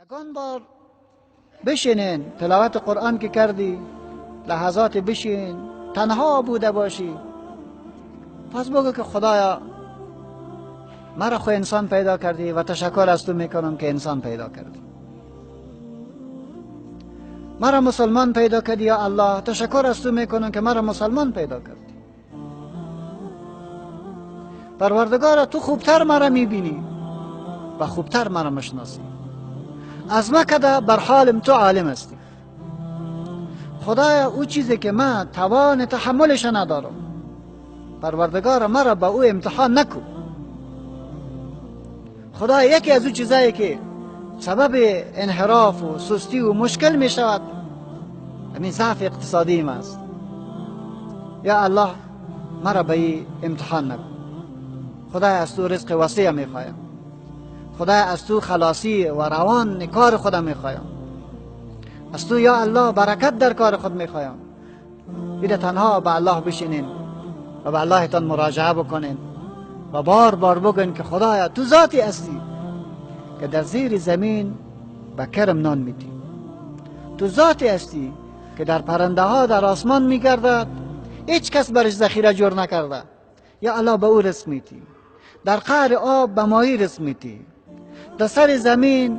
یگان بار بشینین، تلاوت قرآن که کردی، لحظات بشین، تنها بوده باشی، پس بگو که خدایا مرا خو انسان پیدا کردی و تشکر از تو میکنم که انسان پیدا کردی. مرا مسلمان پیدا کردی یا الله، تشکر از تو میکنم که مرا مسلمان پیدا کردی. پروردگارا تو خوبتر مرا میبینی و خوبتر مرا مشناسی. از ما کده بر حالم تو عالم هستی. خدایا او چیزی که من توان تحملش ندارم، پروردگارا مرا با او امتحان نکو. خدایا یکی از او چیزایی که سبب انحراف و سستی و مشکل می شود همین ضعف اقتصادی ما است. یا الله مرا به این امتحان نکن. خدای از تو رزق وسیع می خوایم. خدای از تو خلاصی و روان کار خودم می خوایم. از تو یا الله برکت در کار خود می خوایم. بیده تنها به الله بشینین و به الله تان مراجعه بکنین و بار بار بگن که خدایا تو ذاتی هستی که در زیر زمین به کرم نان میدی. تو ذاتی هستی که در پرنده ها در آسمان میگردد، هیچ کس برش ذخیره جور نکرده. یا الله به او رزق میدی. در قعر آب به ماهی رزق میدی. در سر زمین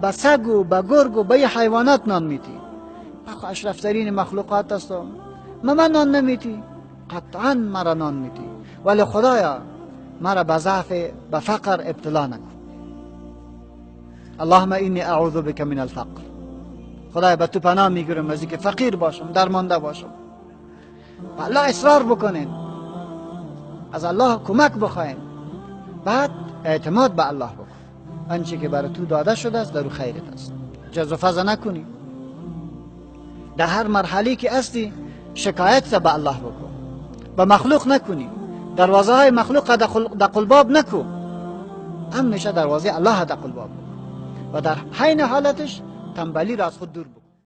به سگ و به گرگ و به حیوانات نان میدی. من اشرفترین مخلوقات هستم، من نان نمیدی؟ قطعا مرا نان میدی، ولی خدایا مرا به ضعف به فقر ابتلا نکن. اللهم اینی اعوذ بک من الفقر. خدایا به تو پناه میگیرم از اینکه فقیر باشم، درمانده باشم. و الله اصرار بکنین، از الله کمک بخواین، بعد اعتماد به الله بکن. آنچه که برای تو داده شده است در او خیرت است. جز و فضا نکنی. در هر مرحله که هستی شکایت به الله بکن، به مخلوق نکنی. دروازه های مخلوق در قلباب نکن، هم میشه دروازه الله در قلباب بکن و در حین حالتش تنبلی را از خود دور بکن.